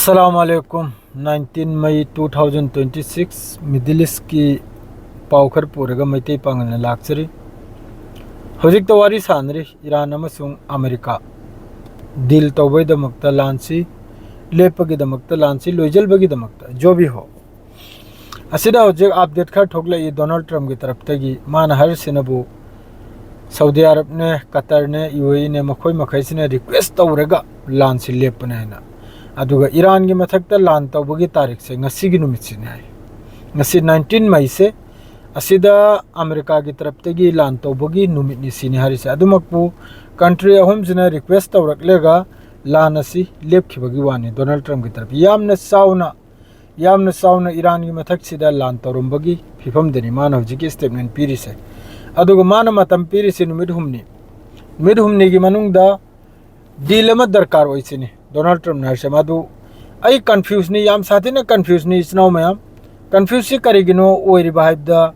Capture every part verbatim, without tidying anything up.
ꯑꯁꯂꯥꯃꯨ ꯑꯂꯥꯏꯀꯨꯝ꯫ Nineteen May two thousand twenty six, Middle Eastꯀꯤ ꯄꯥꯎ ꯈꯔ ꯄꯨꯔꯒ ꯃꯩꯇꯩ ꯄꯥꯉꯜꯅ ꯂꯥꯛꯆꯔꯤ꯫ ꯍꯧꯖꯤꯛꯇ ꯋꯥꯔꯤ ꯁꯥꯟꯅꯔꯤ ꯏꯔꯥꯟ ꯑꯃꯁꯨꯡ ꯑꯃꯦꯔꯤꯀꯥ ꯗꯤꯜ ꯇꯧꯕꯒꯤꯗꯃꯛꯇ ꯂꯥꯟꯁꯤ ꯂꯦꯞꯄꯒꯤꯗꯃꯛꯇ, ꯂꯥꯟꯁꯤ ꯂꯣꯏꯁꯤꯟꯕꯒꯤꯗꯃꯛꯇ꯫ ꯖꯣꯕꯤ ꯍꯣ, ꯑꯁꯤꯗ ꯍꯧꯖꯤꯛ ꯑꯞꯗꯦꯠ ꯈꯔ ꯊꯣꯛꯂꯛꯏ ꯗꯣꯅꯥꯜꯗ ꯇ꯭ꯔꯝꯞꯀꯤ ꯇꯔꯞꯇꯒꯤ꯫ ꯃꯥꯅ ꯍꯥꯏꯔꯤꯁꯤꯅꯕꯨ ꯁꯥꯎꯗꯤ ꯑꯔꯕꯅꯦ, ꯀꯇꯔꯅꯦ, ꯌꯨ ꯑꯦ ꯏꯅꯦ, ꯃꯈꯣꯏ ꯃꯈꯩꯁꯤꯅ ꯔꯤꯀ꯭ꯋꯦꯁ ꯇꯧꯔꯒ ꯂꯥꯟꯁꯤ ꯂꯦꯞꯄꯅꯦ ꯍꯥꯏꯅ꯫ ꯑꯗꯨꯒ ꯏꯔꯥꯟꯒꯤ ꯃꯊꯛꯇ ꯂꯥꯟ ꯇꯧꯕꯒꯤ ꯇꯥꯔꯤꯛꯁꯦ ꯉꯁꯤꯒꯤ ꯅꯨꯃꯤꯠꯁꯤꯅꯦ ꯍꯥꯏ꯫ ꯉꯁꯤ nineteen Mayꯁꯦ, ꯑꯁꯤꯗ ꯑꯃꯦꯔꯤꯀꯥꯒꯤ ꯇꯔꯞꯇꯒꯤ ꯂꯥꯟ ꯇꯧꯕꯒꯤ ꯅꯨꯃꯤꯠꯅꯤ ꯁꯤꯅꯤ ꯍꯥꯏꯔꯤꯁꯦ꯫ ꯑꯗꯨꯃꯛꯄꯨ ꯀꯟꯇ꯭ꯔꯤ ꯑꯍꯨꯝꯁꯤꯅ ꯔꯤꯀ꯭ꯋꯦꯁ ꯇꯧꯔꯛꯂꯒ ꯂꯥꯟ ꯑꯁꯤ ꯂꯦꯞꯈꯤꯕꯒꯤ ꯋꯥꯅꯤ꯫ ꯗꯣꯅꯥꯜꯗ ꯇ꯭ꯔꯝꯞꯀꯤ ꯇꯔꯞ ꯌꯥꯝꯅ ꯆꯥꯎꯅ, ꯌꯥꯝꯅ ꯆꯥꯎꯅ ꯏꯔꯥꯟꯒꯤ ꯃꯊꯛꯁꯤꯗ ꯂꯥꯟ ꯇꯧꯔꯝꯕꯒꯤ ꯐꯤꯕꯝꯗꯅꯤ ꯃꯥꯅ ꯍꯧꯖꯤꯛꯀꯤ ꯁ꯭ꯇꯦꯠꯃꯦꯟ ꯄꯤꯔꯤꯁꯦ꯫ ꯑꯗꯨꯒ ꯃꯥꯅ ꯃꯇꯝ ꯄꯤꯔꯤꯁꯤ ꯅꯨꯃꯤꯠ ꯍꯨꯝꯅꯤ꯫ ꯅꯨꯃꯤꯠ ꯍꯨꯝꯅꯤꯒꯤ ꯃꯅꯨꯡꯗ ꯗꯤꯜ ꯑꯃ ꯗꯔꯀꯥꯔ ꯑꯣꯏꯁꯤꯅꯤ ꯗꯣꯅꯥꯜꯗ ꯇ꯭ꯔꯝꯞꯅ ꯍꯥꯏꯔꯤꯁꯦ꯫ ꯃꯗꯨ ꯑꯩ ꯀꯟꯐ꯭ꯌꯨꯁꯅꯤ, ꯌꯥꯝ ꯁꯥꯊꯤꯅ ꯀꯟꯐ꯭ꯌꯨꯁꯅꯤ ꯏꯆꯤꯟ ꯏꯅꯥꯎ ꯃꯌꯥꯝ꯫ ꯀꯟꯐ꯭ꯌꯨꯁꯁꯤ ꯀꯔꯤꯒꯤꯅꯣ ꯑꯣꯏꯔꯤꯕ ꯍꯥꯏꯕꯗ,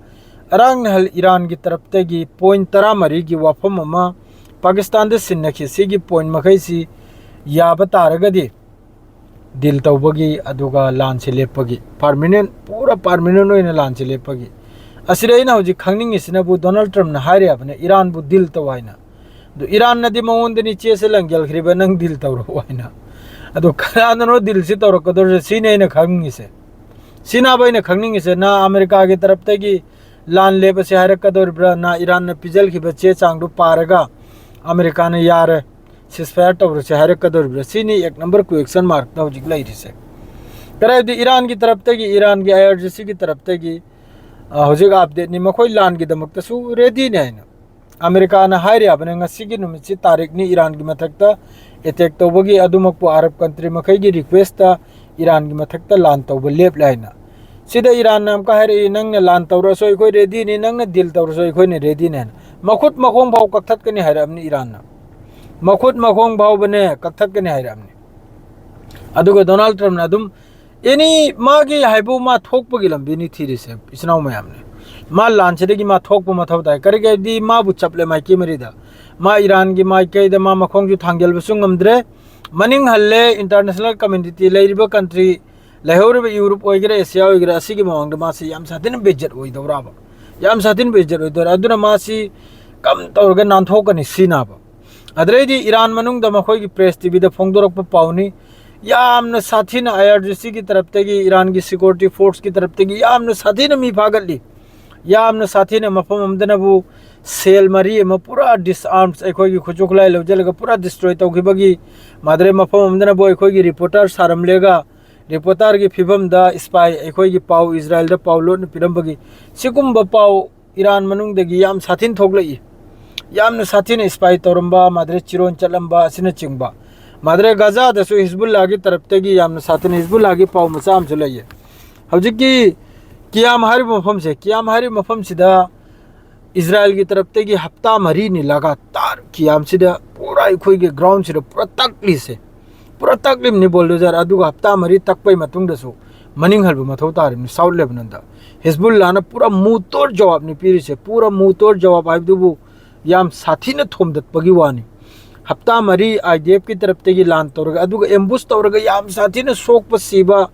ꯑꯔꯥꯡ ꯅꯍꯜ ꯏꯔꯥꯟꯒꯤ ꯇꯔꯞꯇꯒꯤ ꯄꯣꯏꯟ ꯇꯔꯥꯃꯔꯤꯒꯤ ꯋꯥꯐꯝ ꯑꯃ ꯄꯥꯀꯤꯁꯇꯥꯟꯗ ꯁꯤꯟꯅꯈꯤ꯫ ꯁꯤꯒꯤ ꯄꯣꯏꯟ ꯃꯈꯩꯁꯤ ꯌꯥꯕ ꯇꯥꯔꯒꯗꯤ ꯗꯤꯜ ꯇꯧꯕꯒꯤ, ꯑꯗꯨꯒ ꯂꯥꯟꯁꯤ ꯂꯦꯞꯄꯒꯤ, ꯄꯥꯔꯃꯤꯅꯦꯟ, ꯄꯨꯔꯥ ꯄꯥꯔꯃꯤꯅꯦꯟ ꯑꯣꯏꯅ ꯂꯥꯟꯁꯤ ꯂꯦꯞꯄꯒꯤ꯫ ꯑꯁꯤꯗ ꯑꯩꯅ ꯍꯧꯖꯤꯛ ꯈꯪꯅꯤꯡꯉꯤꯁꯤꯅꯕꯨ, ꯗꯣꯅꯥꯜꯗ ꯇ꯭ꯔꯝꯞꯅ ꯍꯥꯏꯔꯤꯕꯅꯦ ꯏꯔꯥꯟꯕꯨ ꯗꯤꯜ ꯇꯧ ꯍꯥꯏꯅ꯫ ꯑꯗꯨ ꯏꯔꯥꯟꯅꯗꯤ ꯃꯉꯣꯟꯗꯅꯤ ꯆꯦꯁꯦ ꯂꯪꯒꯦꯜꯈ꯭ꯔꯤꯕ, "ꯅꯪ ꯗꯤꯜ ꯇꯧꯔꯛꯑꯣ" ꯍꯥꯏꯅ꯫ ꯑꯗꯨ ꯀꯅꯥꯅꯅꯣ ꯗꯤꯜꯁꯤ ꯇꯧꯔꯛꯀꯗꯧꯔꯤꯁꯦ? ꯁꯤꯅꯤ ꯑꯩꯅ ꯈꯪꯅꯤꯡꯉꯤꯁꯦ꯫ ꯁꯤꯅꯕ ꯑꯩꯅ ꯈꯪꯅꯤꯡꯉꯤꯁꯦ, ꯅ ꯑꯃꯦꯔꯤꯀꯥꯒꯤ ꯇꯔꯞꯇꯒꯤ ꯂꯥꯟ ꯂꯦꯞꯄꯁꯦ ꯍꯥꯏꯔꯛꯀꯗꯧꯔꯤꯕ꯭ꯔꯥ? ꯅ ꯏꯔꯥꯟꯅ ꯄꯤꯖꯜꯈꯤꯕ ꯆꯦ ꯆꯥꯡꯗꯨ ꯄꯥꯔꯒ ꯑꯃꯦꯔꯤꯀꯥꯅ "ꯌꯥꯔꯦ, ceasefire ꯇꯧꯔꯁꯦ" ꯍꯥꯏꯔꯛꯀꯗꯧꯔꯤꯕ꯭ꯔꯥ? ꯁꯤꯅꯤ ꯑꯦꯛ ꯅꯝꯕꯔ question markꯇ ꯍꯧꯖꯤꯛ ꯂꯩꯔꯤꯁꯦ꯫ ꯀꯔꯥꯏꯗꯤ ꯏꯔꯥꯟꯒꯤ ꯇꯔꯞꯇꯒꯤ, ꯏꯔꯥꯟꯒꯤ I R G Cꯒꯤ ꯇꯔꯞꯇꯒꯤ, ꯑ, ꯍꯧꯖꯤꯛ ꯑꯞꯗꯦꯠꯅꯤ, ꯃꯈꯣꯏ ꯂꯥꯟꯒꯤꯗꯃꯛꯇꯁꯨ ꯔꯦꯗꯤꯅꯤ ꯍꯥꯏꯅ꯫ ꯑꯃꯦꯔꯤꯀꯥꯅ ꯍꯥꯏꯔꯤꯕꯅꯤ, ꯉꯁꯤꯒꯤ ꯅꯨꯃꯤꯠꯁꯤ ꯇꯥꯔꯤꯛꯅꯤ ꯏꯔꯥꯟꯒꯤ ꯃꯊꯛꯇ ꯑꯦꯇꯦꯛ ꯇꯧꯕꯒꯤ, ꯑꯗꯨꯃꯛꯄꯨ ꯑꯔꯕ ꯀꯟꯇ꯭ꯔꯤ ꯃꯈꯩꯒꯤ ꯔꯤꯀ꯭ꯋꯦꯁꯇ ꯏꯔꯥꯟꯒꯤ ꯃꯊꯛꯇ ꯂꯥꯟ ꯇꯧꯕ ꯂꯦꯞꯂꯦ ꯍꯥꯏꯅ꯫ ꯁꯤꯗ ꯏꯔꯥꯟꯅ ꯑꯃꯨꯛꯀ ꯍꯥꯏꯔꯛꯏ, "ꯅꯪꯅ ꯂꯥꯟ ꯇꯧꯔꯁꯨ ꯑꯩꯈꯣꯏ ꯔꯦꯗꯤꯅꯤ, ꯅꯪꯅ ꯗꯤꯜ ꯇꯧꯔꯁꯨ ꯑꯩꯈꯣꯏꯅ ꯔꯦꯗꯤꯅꯤ" ꯍꯥꯏꯅ꯫ ꯃꯈꯨꯠ ꯃꯈꯣꯡ ꯐꯥꯎ ꯀꯛꯊꯠꯀꯅꯤ ꯍꯥꯏꯔꯛꯑꯕꯅꯤ ꯏꯔꯥꯟꯅ꯫ ꯃꯈꯨꯠ ꯃꯈꯣꯡ ꯐꯥꯎꯕꯅꯦ ꯀꯛꯊꯠꯀꯅꯤ ꯍꯥꯏꯔꯛꯑꯕꯅꯤ꯫ ꯑꯗꯨꯒ ꯗꯣꯅꯥꯜꯗ ꯇ꯭ꯔꯝꯞꯅ ꯑꯗꯨꯝ ꯑꯦꯅꯤ ꯃꯥꯒꯤ ꯍꯥꯏꯕꯨ ꯃꯥ ꯊꯣꯛꯄꯒꯤ ꯂꯝꯕꯤꯅꯤ ꯊꯤꯔꯤꯁꯦ, ꯏꯆꯤꯟ ꯏꯅꯥꯎ ꯃꯌꯥꯝꯅꯤ꯫ ꯃꯥ ꯂꯥꯟꯁꯤꯗꯒꯤ ꯃꯥ ꯊꯣꯛꯄ ꯃꯊꯧ ꯇꯥꯏ꯫ ꯀꯔꯤꯒꯤ ꯍꯥꯏꯕꯗꯤ ꯃꯥꯕꯨ ꯆꯞꯂꯦ ꯃꯥꯏꯀꯩ ꯃꯔꯤꯗ꯫ ꯃꯥ ꯏꯔꯥꯟꯒꯤ ꯃꯥꯏꯀꯩꯗ ꯃꯥ ꯃꯈꯣꯡꯁꯨ ꯊꯥꯡꯖꯤꯜꯕꯁꯨ ꯉꯝꯗ꯭ꯔꯦ, ꯃꯅꯤꯡ ꯍꯜꯂꯦ꯫ International community, ꯂꯩꯔꯤꯕ country, ꯂꯩꯍꯧꯔꯤꯕ ꯌꯨꯔꯣꯞ ꯑꯣꯏꯒꯦꯔꯥ, ꯑꯦꯁꯤꯌꯥ ꯑꯣꯏꯒꯦꯔꯥ, ꯑꯁꯤꯒꯤ ꯃꯃꯥꯡꯗ ꯃꯥꯁꯤ ꯌꯥꯝ ꯁꯥꯊꯤꯅ ꯕꯦꯏꯖꯠ ꯑꯣꯏꯗꯧꯔꯕ? ꯌꯥꯝ ꯁꯥꯊꯤꯅ ꯕꯦꯏꯖꯠ ꯑꯣꯏꯗꯧꯔꯦ꯫ ꯑꯗꯨꯅ ꯃꯥꯁꯤ ꯀꯝ ꯇꯧꯔꯒ ꯅꯥꯟꯊꯣꯛꯀꯅꯤ ꯁꯤꯅꯕ꯫ ꯑꯗꯨꯗꯩꯗꯤ ꯏꯔꯥꯟ ꯃꯅꯨꯡꯗ ꯃꯈꯣꯏꯒꯤ press TVꯗ ꯐꯣꯡꯗꯣꯔꯛꯄ ꯄꯥꯎꯅꯤ, ꯌꯥꯝꯅ ꯁꯥꯊꯤꯅ IRGCꯒꯤ ꯇꯔꯞꯇꯒꯤ, ꯏꯔꯥꯟꯒꯤ security forceꯀꯤ ꯇꯔꯞꯇꯒꯤ ꯌꯥꯝꯅ ꯁꯥꯊꯤꯅ ꯃꯤ ꯐꯥꯒꯠꯂꯤ꯫ ꯌꯥꯝꯅ ꯁꯥꯊꯤꯅ ꯃꯐꯝ ꯑꯃꯗꯅꯕꯨ cell ꯃꯔꯤ ꯑꯃ ꯄꯨꯔꯥ disarms, ꯑꯩꯈꯣꯏꯒꯤ ꯈꯨꯠꯁꯨ ꯈꯨꯠꯂꯥꯏ ꯂꯧꯁꯤꯜꯂꯒ ꯄꯨꯔꯥ destroy ꯇꯧꯈꯤꯕꯒꯤ, ꯃꯥꯗ꯭ꯔꯦ ꯃꯐꯝ ꯑꯃꯗꯅꯕꯨ ꯑꯩꯈꯣꯏꯒꯤ reporter ꯁꯥꯔꯝꯂꯦꯒ reporterꯒꯤ ꯐꯤꯕꯝꯗ spy, ꯑꯩꯈꯣꯏꯒꯤ ꯄꯥꯎ ꯏꯖꯔꯥꯏꯜꯗ ꯄꯥꯎ ꯂꯣꯠꯅ ꯄꯤꯔꯝꯕꯒꯤ, ꯁꯤꯒꯨꯝꯕ ꯄꯥꯎ ꯏꯔꯥꯟ ꯃꯅꯨꯡꯗꯒꯤ ꯌꯥꯝ ꯁꯥꯊꯤꯅ ꯊꯣꯛꯂꯛꯏ꯫ ꯌꯥꯝꯅ ꯁꯥꯊꯤꯅ spy ꯇꯧꯔꯝꯕ, ꯃꯥꯗ꯭ꯔꯦ ꯆꯤꯔꯣꯟ ꯆꯠꯂꯝꯕ ꯑꯁꯤꯅꯆꯤꯡꯕ꯫ ꯃꯥꯗ꯭ꯔꯦ ꯒꯖꯥꯗꯁꯨ ꯍꯤꯖꯕꯨꯜꯂꯥꯒꯤ ꯇꯔꯞꯇꯒꯤ ꯌꯥꯝꯅ ꯁꯥꯊꯤꯅ, ꯍꯤꯖꯕꯨꯜꯂꯥꯒꯤ ꯄꯥꯎ ꯃꯆꯥ ꯑꯃꯁꯨ ꯂꯩꯌꯦ꯫ ꯍꯧꯖꯤꯛꯀꯤ ꯀꯤꯌꯥꯝ ꯍꯥꯏꯔꯤꯕ ꯃꯐꯝꯁꯦ, ꯀꯤꯌꯥꯝ ꯍꯥꯏꯔꯤꯕ ꯃꯐꯝꯁꯤꯗ ꯏꯖꯔꯥꯏꯜꯒꯤ ꯇꯔꯞꯇꯒꯤ ꯍꯞꯇꯥ ꯃꯔꯤꯅꯤ ꯂꯒꯥꯇꯥꯔ ꯀꯤꯌꯥꯝꯁꯤꯗ ꯄꯨꯔꯥ ꯑꯩꯈꯣꯏꯒꯤ groundꯁꯤꯗ ꯄꯨꯔꯥ ꯇꯛꯂꯤꯁꯦ, ꯄꯨꯔꯥ ꯇꯛꯂꯤꯕꯅꯤ bulldozer꯫ ꯑꯗꯨꯒ ꯍꯞꯇꯥ ꯃꯔꯤ ꯇꯛꯄꯩ ꯃꯇꯨꯡꯗꯁꯨ ꯃꯅꯤꯡ ꯍꯜꯕ ꯃꯊꯧ ꯇꯥꯔꯤꯕꯅꯤ South Lebanonꯗ꯫ ꯍꯤꯖꯕꯨꯜꯂꯥꯅ ꯄꯨꯔꯥ ꯃꯨꯇꯣꯔ ꯖꯋꯥꯕꯅꯤ ꯄꯤꯔꯤꯁꯦ, ꯄꯨꯔꯥ ꯃꯨꯇꯣꯔ ꯖꯋꯥꯕ ꯍꯥꯏꯕꯗꯨꯕꯨ ꯌꯥꯝ ꯁꯥꯊꯤꯅ ꯊꯣꯝꯗꯠꯄꯒꯤ ꯋꯥꯅꯤ꯫ ꯍꯞꯇꯥ ꯃꯔꯤ IDFꯀꯤ ꯇꯔꯞꯇꯒꯤ ꯂꯥꯟ ꯇꯧꯔꯒ, ꯑꯗꯨꯒ ambush ꯇꯧꯔꯒ ꯌꯥꯝ ꯁꯥꯊꯤꯅ ꯁꯣꯛꯄ ꯁꯤꯕ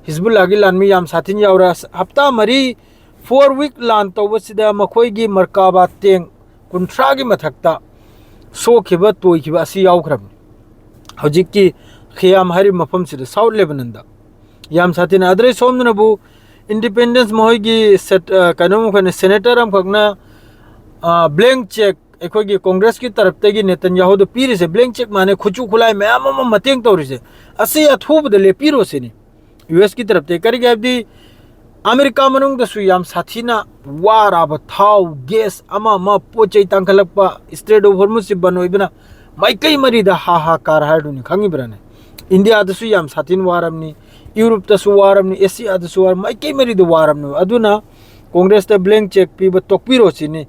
ꯍꯤꯖꯕꯨꯜꯂꯥꯒꯤ ꯂꯥꯟꯃꯤ ꯌꯥꯝ ꯁꯥꯊꯤꯅ ꯌꯥꯎꯔ꯫ ꯍꯞꯇꯥ ꯃꯔꯤ, four week ꯂꯥꯟ ꯇꯧꯕꯁꯤꯗ ꯃꯈꯣꯏꯒꯤ ꯃꯔꯀꯥꯕꯥ tank ꯀꯨꯟꯊ꯭ꯔꯥꯒꯤ ꯃꯊꯛꯇ ꯁꯣꯛꯈꯤꯕ, ꯇꯣꯏꯈꯤꯕ ꯑꯁꯤ ꯌꯥꯎꯈ꯭ꯔꯕꯅꯤ꯫ ꯍꯧꯖꯤꯛꯀꯤ ꯈꯤꯌꯥꯝ ꯍꯥꯏꯔꯤꯕ ꯃꯐꯝꯁꯤꯗ, South Lebanonꯗ ꯌꯥꯝ ꯁꯥꯊꯤꯅ꯫ ꯑꯗꯨꯗꯩ ꯁꯣꯝꯗꯅꯕꯨ Independence ꯃꯈꯣꯏꯒꯤ set-, ꯑ, ꯀꯩꯅꯣ, ꯃꯈꯣꯏꯅ senator ꯑꯃꯈꯛꯅ, ꯑ, blank cheque ꯑꯩꯈꯣꯏꯒꯤ Congressꯀꯤ ꯇꯔꯞꯇꯒꯤ ꯅꯦꯇꯟꯌꯥꯍꯨꯗ ꯄꯤꯔꯤꯁꯦ, blank cheque ꯃꯥꯅꯦ, ꯈꯨꯠꯁꯨ ꯈꯨꯠꯂꯥꯏ ꯃꯌꯥꯝ ꯑꯃ ꯃꯇꯦꯡ ꯇꯧꯔꯤꯁꯦ, ꯑꯁꯤ ꯑꯊꯨꯕꯗ ꯂꯦꯞꯄꯤꯔꯣ ꯁꯤꯅꯤ꯫ USꯀꯤ ꯇꯔꯞꯇꯒꯤ꯫ ꯀꯔꯤꯒꯤ ꯍꯥꯏꯕꯗꯤ ꯑꯃꯦꯔꯤꯀꯥ ꯃꯅꯨꯡꯗꯁꯨ ꯌꯥꯝ ꯁꯥꯊꯤꯅ ꯋꯥꯔꯕ, ꯊꯥꯎ, gas, ꯑꯃ ꯑꯃ ꯄꯣꯠ ꯆꯩ ꯇꯥꯡꯈꯠꯂꯛꯄ, Strait of Hormuzꯁꯤ ꯕꯟ ꯑꯣꯏꯕꯅ ꯃꯥꯏꯀꯩ ꯃꯔꯤꯗ ꯍꯥ ꯍꯥ ꯀꯥꯔ ꯍꯥꯏꯔꯗꯨꯅꯤ, ꯈꯪꯉꯤꯕ꯭ꯔꯥꯅꯦ? ꯏꯟꯗꯤꯌꯥꯗꯁꯨ ꯌꯥꯝ ꯁꯥꯊꯤꯅ ꯋꯥꯔꯝꯅꯤ, ꯌꯨꯔꯣꯞꯇꯁꯨ ꯋꯥꯔꯝꯅꯤ, ꯑꯦꯁꯤꯌꯥꯗꯁꯨ ꯋꯥꯔꯝꯅꯤ, ꯃꯥꯏꯀꯩ ꯃꯔꯤꯗ ꯋꯥꯔꯝꯅꯤ꯫ ꯑꯗꯨꯅ Congressꯇ blank cheque ꯄꯤꯕ ꯇꯣꯛꯄꯤꯔꯣ ꯁꯤꯅꯤ꯫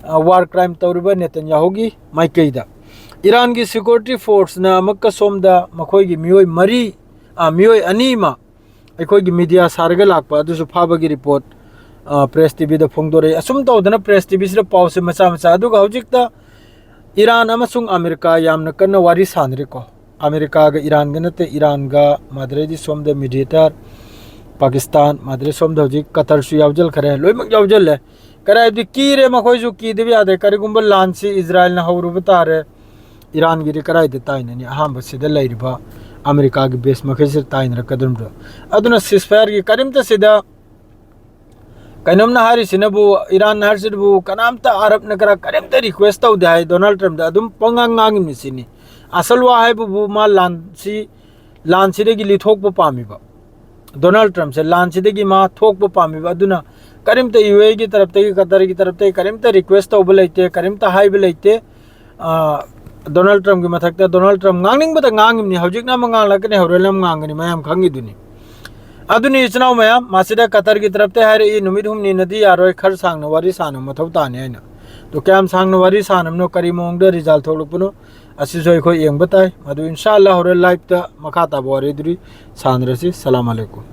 ꯑ, war crime ꯇꯧꯔꯤꯕ ꯅꯦꯇꯟꯌꯥꯍꯨꯒꯤ ꯃꯥꯏꯀꯩꯗ꯫ ꯏꯔꯥꯟꯒꯤ security forceꯅ ꯑꯃꯨꯛꯀ ꯁꯣꯝꯗ ꯃꯈꯣꯏꯒꯤ ꯃꯤꯑꯣꯏ ꯃꯔꯤ, ꯑ, ꯃꯤꯑꯣꯏ ꯑꯅꯤ ꯑꯃ ꯑꯩꯈꯣꯏꯒꯤ media ꯁꯥꯔꯒ ꯂꯥꯛꯄ ꯑꯗꯨꯁꯨ ꯐꯥꯕꯒꯤ report, ꯑ, Press TVꯗ ꯐꯣꯡꯗꯣꯔꯛꯏ꯫ ꯑꯁꯨꯝ ꯇꯧꯗꯅ Press TVꯁꯤꯗ ꯄꯥꯎꯁꯦ ꯃꯆꯥ ꯃꯆꯥ꯫ ꯑꯗꯨꯒ ꯍꯧꯖꯤꯛꯇ ꯏꯔꯥꯟ ꯑꯃꯁꯨꯡ ꯑꯃꯦꯔꯤꯀꯥ ꯌꯥꯝꯅ ꯀꯟꯅ ꯋꯥꯔꯤ ꯁꯥꯅꯔꯤꯀꯣ꯫ ꯑꯃꯦꯔꯤꯀꯥꯒ ꯏꯔꯥꯟꯒ ꯅꯠꯇꯦ, ꯏꯔꯥꯟꯒ, ꯃꯥꯗ꯭ꯔꯦꯗꯤ ꯁꯣꯝꯗ ꯃꯤꯗꯤꯌꯦꯇꯔ, ꯄꯥꯀꯤꯁꯇꯥꯟ, ꯃꯥꯗ꯭ꯔꯦ ꯁꯣꯝꯗ ꯍꯧꯖꯤꯛ ꯀꯇꯔꯁꯨ ꯌꯥꯎꯖꯜꯈ꯭ꯔꯦ, ꯂꯣꯏꯅꯃꯛ ꯌꯥꯎꯖꯜꯂꯦ꯫ ꯀꯔꯥꯏꯗꯤ ꯀꯤꯔꯦ, ꯃꯈꯣꯏꯁꯨ ꯀꯤꯗꯕ ꯌꯥꯗꯦ꯫ ꯀꯔꯤꯒꯨꯝꯕ ꯂꯥꯟꯁꯤ ꯏꯖꯔꯥꯏꯜꯅ ꯍꯧꯔꯨꯕ ꯇꯥꯔꯦ, ꯏꯔꯥꯟꯒꯤꯗꯤ ꯀꯗꯥꯏꯗ ꯇꯥꯏꯅꯅꯤ? ꯑꯍꯥꯟꯕ ꯁꯤꯗ ꯂꯩꯔꯤꯕ ꯑꯃꯦꯔꯤꯀꯥꯒꯤ ꯕꯦꯁ ꯃꯈꯩꯁꯤꯗ ꯇꯥꯏꯅꯔꯛꯀꯗꯧꯔꯤꯕ꯭ꯔꯣ? ꯑꯗꯨꯅ ceasefire-ꯒꯤ ꯀꯔꯤꯝꯇ ꯁꯤꯗ ꯀꯩꯅꯣꯝꯅ ꯍꯥꯏꯔꯤꯁꯤꯅꯕꯨ, ꯏꯔꯥꯟ ꯍꯥꯏꯔꯤꯁꯤꯅꯕꯨ ꯀꯅꯥꯝꯇ ꯑꯔꯕꯅ ꯈꯔ ꯀꯔꯤꯝꯇ request ꯇꯧꯗꯦ ꯍꯥꯏ ꯗꯣꯅꯥꯜꯗ ꯇ꯭ꯔꯝꯞꯇ, ꯑꯗꯨꯝ ꯄꯪꯉꯥꯡ ꯉꯥꯡꯉꯤꯕꯅꯤ ꯁꯤꯅꯤ꯫ ꯑꯁꯜ ꯋꯥ ꯍꯥꯏꯕꯕꯨ ꯃꯥ ꯂꯥꯟꯁꯤ, ꯂꯥꯟꯁꯤꯗꯒꯤ ꯂꯤꯊꯣꯛꯄ ꯄꯥꯝꯃꯤꯕ꯫ ꯗꯣꯅꯥꯜꯗ ꯇ꯭ꯔꯝꯞꯁꯦ ꯂꯥꯟꯁꯤꯗꯒꯤ ꯃꯥ ꯊꯣꯛꯄ ꯄꯥꯝꯃꯤꯕ꯫ ꯑꯗꯨꯅ ꯀꯔꯤꯝꯇ ꯌꯨ ꯑꯦꯒꯤ ꯇꯔꯞꯇꯒꯤ, ꯀꯇꯔꯒꯤ ꯇꯔꯞꯇꯒꯤ ꯀꯔꯤꯝꯇ request ꯇꯧꯕ ꯂꯩꯇꯦ, ꯀꯔꯤꯝꯇ ꯍꯥꯏꯕ ꯂꯩꯇꯦ꯫ ꯑꯥ, ꯗꯣꯅꯥꯜꯗ ꯇ꯭ꯔꯝꯞꯀꯤ ꯃꯊꯛꯇ ꯗꯣꯅꯥꯜꯗ ꯇ꯭ꯔꯝꯞ ꯉꯥꯡꯅꯤꯡꯕꯗ ꯉꯥꯡꯉꯤꯕꯅꯤ꯫ ꯍꯧꯖꯤꯛꯅ ꯑꯃ ꯉꯥꯡꯂꯛꯀꯅꯤ, ꯍꯣꯔꯦꯟ ꯑꯃ ꯉꯥꯡꯒꯅꯤ, ꯃꯌꯥꯝ ꯈꯪꯉꯤꯗꯨꯅꯤ꯫ ꯑꯗꯨꯅꯤ ꯏꯆꯤꯟ ꯏꯅꯥꯎ ꯃꯌꯥꯝ, ꯃꯁꯤꯗ ꯀꯇꯔꯒꯤ ꯇꯔꯞꯇ ꯍꯥꯏꯔꯛꯏ, ꯅꯨꯃꯤꯠ ꯍꯨꯝꯅꯤꯅꯗꯤ ꯌꯥꯔꯣꯏ, ꯈꯔ ꯁꯥꯡꯅ ꯋꯥꯔꯤ ꯁꯥꯟꯅꯕ ꯃꯊꯧ ꯇꯥꯅꯤ ꯍꯥꯏꯅ꯫ ꯑꯗꯨ ꯀꯌꯥꯝ ꯁꯥꯡꯅ ꯋꯥꯔꯤ ꯁꯥꯟꯅꯕꯅꯣ, ꯀꯔꯤ ꯃꯑꯣꯡꯗ result ꯊꯣꯛꯂꯛꯄꯅꯣ, ꯑꯁꯤꯁꯨ ꯑꯩꯈꯣꯏ ꯌꯦꯡꯕ ꯇꯥꯏ꯫ ꯃꯗꯨ ꯏꯟꯁꯥ ꯑꯜꯂꯥ ꯍꯣꯔꯦꯟ live-ꯇ ꯃꯈꯥ ꯇꯥꯕ ꯋꯥꯔꯤꯗꯨꯗꯤ ꯁꯥꯟꯅꯔꯁꯤ꯫ ꯁꯂꯥꯝ ꯑꯂꯩꯀꯨꯝ꯫